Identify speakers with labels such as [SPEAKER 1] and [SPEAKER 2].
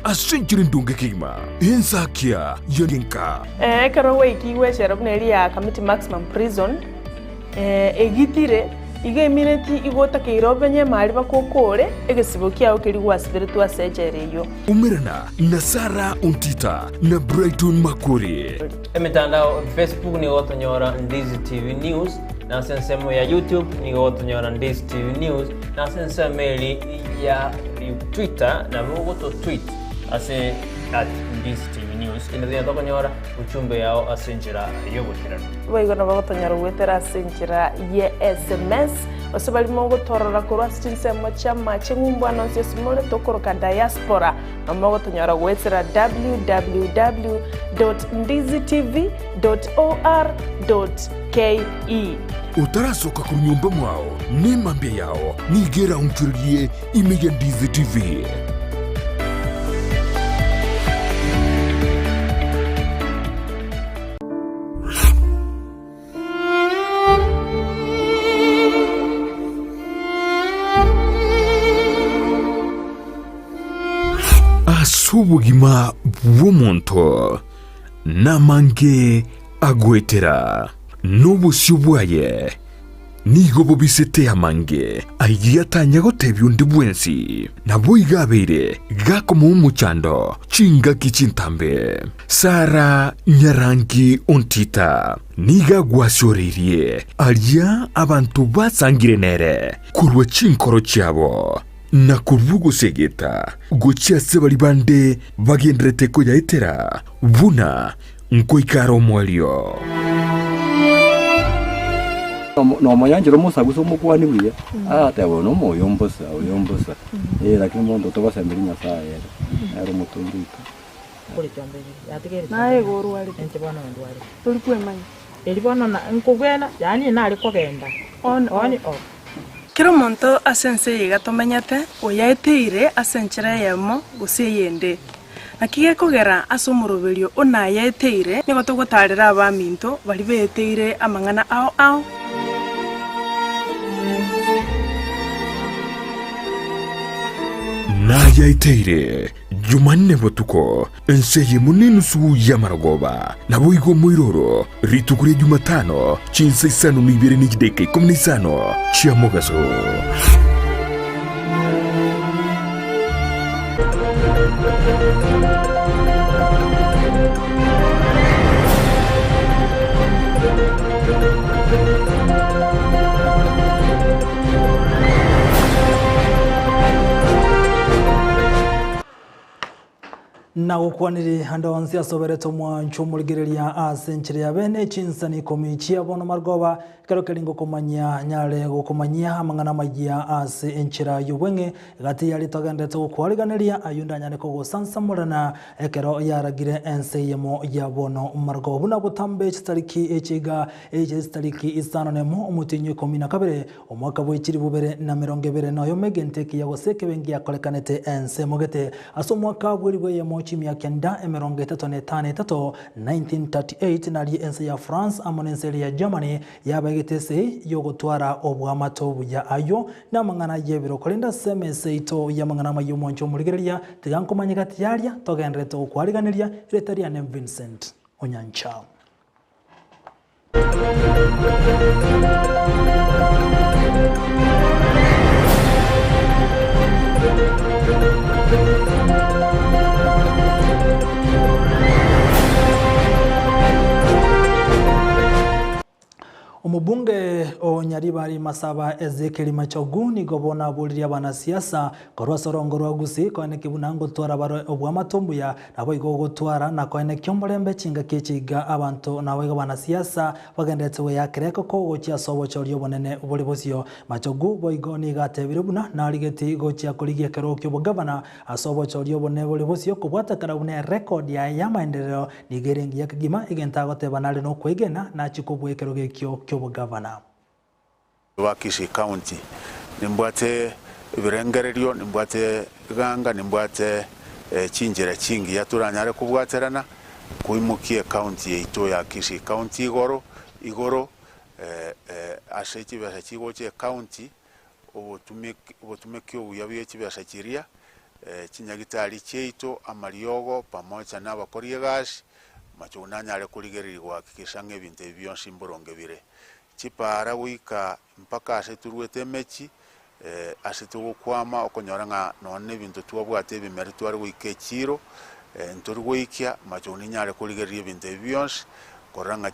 [SPEAKER 1] Ase enchera endonge kegima, ensakia y'enka.
[SPEAKER 2] Ekero gwaikigwe echela buna eria ya Kamiti Maximum Prison, egitire, igo emineti igo otakeire omenye emari mpaka okore egesibo kiao keria gwasiberetwe ase echela eyio.
[SPEAKER 1] Umerana na Sarah Ontita na Brighton Makori.
[SPEAKER 3] Emetandao, Facebook nigo gotonyora Ndizi TV News, na ase ensemo ya YouTube nigo gotonyora Ndizi TV News, na ase ensemo eri ya Twitter nabo ogoto tweet ase at Ndizi TV News kende tonya tokonyora uchumbe yao ase enchera y'oboikeranu.
[SPEAKER 2] Boigo nabo gotonyora goetera ase enchera ye sms, gose baria mogotorora korwa ase chinsemo chi'amache ng'umbu ande onsi ase more tokoroka diaspora, nabo mogotonyora goetera www dot ndizitv dot or dot ke.
[SPEAKER 1] Otarasoka korwa nyomba mwao, nemambia yao nigo eraonchorerie ime ya Ndizi TV. Ase obogima bw'omonto namange agoetera, na obosio bwaye nigo bobisete amange ayio atanya gotebia onde bwensi. Naboigo abeire gakomoa omochando chingaki chintambe. Sara nyarangi ontita nigo agwasioreirie aria abanto basangire nere korwa chinkoro chiabo, na korwa ogosegeta gochia ase baria bande bagendererete koyaetera buna nkoika are omoerio.
[SPEAKER 4] Nomonyanchera omosa gose omokuani buya, agateba oyo nomoyo mbosa, oyo mbosa, eh lakini monto togosemeria Nyasaye ere, nere omotongi oito.
[SPEAKER 2] Naye igo orwarete, tori kwemanya. On off. Kera omonto ase ense eye iga tomenyete, oyaeteire ase enchera eyemo gose eyende. Naki gekogera ase omoroberio o nayaeteire, nigo togotaarera abaminto baria beeteire amang'ana ao ao.
[SPEAKER 1] Nayaeteire Jumanne botuko, ense eyemo nenusu y'amarogoba, naboigo omoiroro, rituko ria Jumatano, chinsa isano na ibere ne chidaeka ikomi na isano chia mogaso.
[SPEAKER 5] Nagokwanire ande onsi asoberete omwancho omorigereria ase enchera ya bene chinsani ikomi chia bono marogoba, ekero keria ngokomanyia nyare gokomanyia amang'ana amayia ase enchera y'obweng'e, gati yaria togenderete gokwariganeria ayio ndanyare kogosansamorana ekero yaragire ense eyemo ya bono marogoba. Buna botambe chitariki echi iga eche chitariki isano nemo omotienyi o ikomi na kabere Omwaka bwe chilifu bibere na emerongo ebere noyomo egento ekiya gose ekebe ngiakorekanete ensemo gete. Ase omwaka bw'elifu eyemo chimia kenda emerongo etato na etano etato, 1938, nario ense ya France amo nense eria ya Germany yabegete esegi y'ogotwara oboamate obuya. Ayio namang'ana y'ebiro. Korende ase emesa yaito y'amang'ana amaya omwancho omorigereria, tiga nkomanye gati y'aria togendererete gokwariganeria, erieta riane Vincent Onyancha. Omobunge o Nyaribari Masaba Ezekiel Machogu nigo bono aboririe abanasiasa korwa ase orongo rwa Gusii koenekia buna ngotwara bare oboamate obuya Naboigo ogotwara na koenekia omorembe chingaki echi iga abanto naboigo abanasiasa bagenderete goyakera ekoko gochia ase obochori obonene bore bosio. Machogu boigo nigo atebire buna narigeti gochia korigia ekerogo ki'obogavana ase obochori obonene bore bosio kobwatekana buna erekodi yaye y'amaenderero nigo ere engiya kegima egento agoteba nare nokwegena nachie kobua ekerogo ekio ki'obogavana.
[SPEAKER 6] Ba Kisii County, nimbwate ebirengererio, nimbwate eganga, nimbwate chinchera chingiya toranyare kobwaterana koimokia ecounty yaito ya Kisii County igoro, igoro ase chibesa chigocha ecounty, obotumeki obotumeki obuya bwe chibesa chiria. Chinyagitari chiaito, amariogo, pamoja na abakori egasi, Machogu nanyare korigereria gohakikisha ng'a ebinto ebi bionsi mboronge bire. Chipaara goika mpaka ase toruete emechi, ase togokwama okonyora ng'a nonya na ebinto twabwate ebimeri tware goika echiiro, ntori goikia, machogu ninyare korigereria ebinto ebi bionsi, korora ng'a.